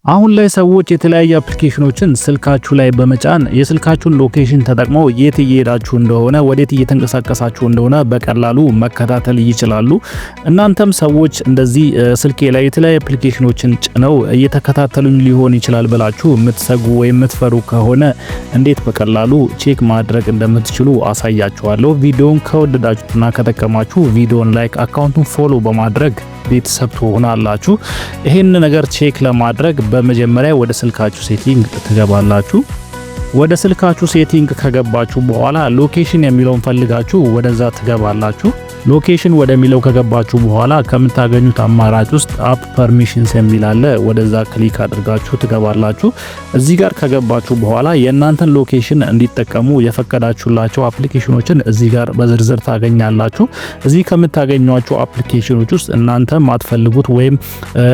አሁን ላይ ሰዎች የተለያዩ application ኖችን ስልካችሁ ላይ በመጫን የስልካችሁን location ተጠቅመው የት እየሄዳችሁ እንደሆነ፣ ወዴት እየተንቀሳቀሳችሁ እንደሆነ በቀላሉ መከታተል ይችላሉ። እናንተም ሰዎች እንደዚህ ስልኬ ላይ የተለያዩ application ኖችን ጭነው እየተከታተሉኝ ሊሆን ይችላል ብላችሁ የምትሰጉ ወይም የምትፈሩ ከሆነ እንዴት በቀላሉ check ማድረግ እንደምትችሉ አሳያችኋለሁ። ቪዲዮን ከወደዳችሁትና ከጠቀማችሁ ቪዲዮን like፣ account ኡን follow በማድረግ ቤተሰብ ትሆናላችሁ። ይሄን ነገር check ለማድረግ በመጀመሪያ ወደ ስልካችሁ setting ትገባላችሁ። ወደ ስልካችሁ setting ከገባችሁ በኋላ location የሚለውን ፈልጋችሁ ወደዛ ትገባላችሁ። Location ወደሚለው ከገባችሁ በኋላ ከምታገኙት አማራጭ ውስጥ app permissions የሚል አለ። ወደዛ click አድርጋችሁ ትገባላችሁ። እዚህ ጋር ከገባችሁ በኋላ የእናንተን location እንዲጠቀሙ የፈቀዳችሁላቸው application ኖችን እዚህ ጋር በዝርዝር ታገኛላችሁ። እዚህ ከምታገኟቸው application ኖች ውስጥ እናንተ ማትፈልጉት ወይም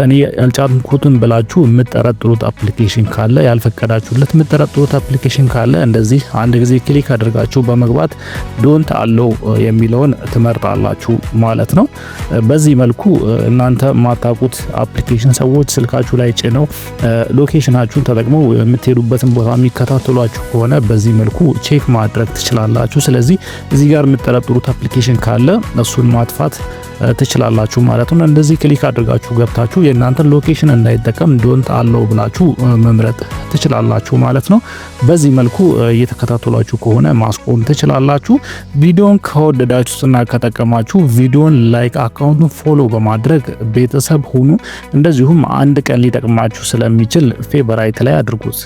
እኔ ያልጫንኩትን ብላችሁ የምትጠረጥሩት application ካለ፣ ያልፈቀዳችሁለት የምትጠረጥሩት application ካለ እንደዚህ አንድ ጊዜ click አድርጋችሁ በመግባት don't allow የሚለውን ትመርጣላችሁ ማለት ነው። በዚህ መልኩ እናንተ ማታውቁት application ሰዎች ስልካችሁ ላይ ጭነው location ኣችሁን ተጠቅመው የምትሄዱበትን ቦታ የሚከታተሏችሁ ከሆነ በዚህ መልኩ check ማድረግ ትችላላችሁ። ስለዚህ እዚህ ጋር የምትጠረጥሩት application ካለ እሱን ማጥፋት ትችላላችሁ ማለት ነው። እንደዚህ click አድርጋችሁ ገብታችሁ የእናንተን location እንዳይጠቀም don't allow ብላችሁ መምረጥ ትችላላችሁ ማለት ነው። በዚህ መልኩ እየተከታተሏችሁ ከሆነ ማስቆም ትችላላችሁ። ቪዲዮን ከወደዳችሁትና ከጠቀማችሁ ቪዲዮን like፣ account ኡን follow በማድረግ ቤተሰብ ሁኑ። እንደዚሁም አንድ ቀን ሊጠቅማችሁ ስለሚችል favorite ላይ አድርጉት።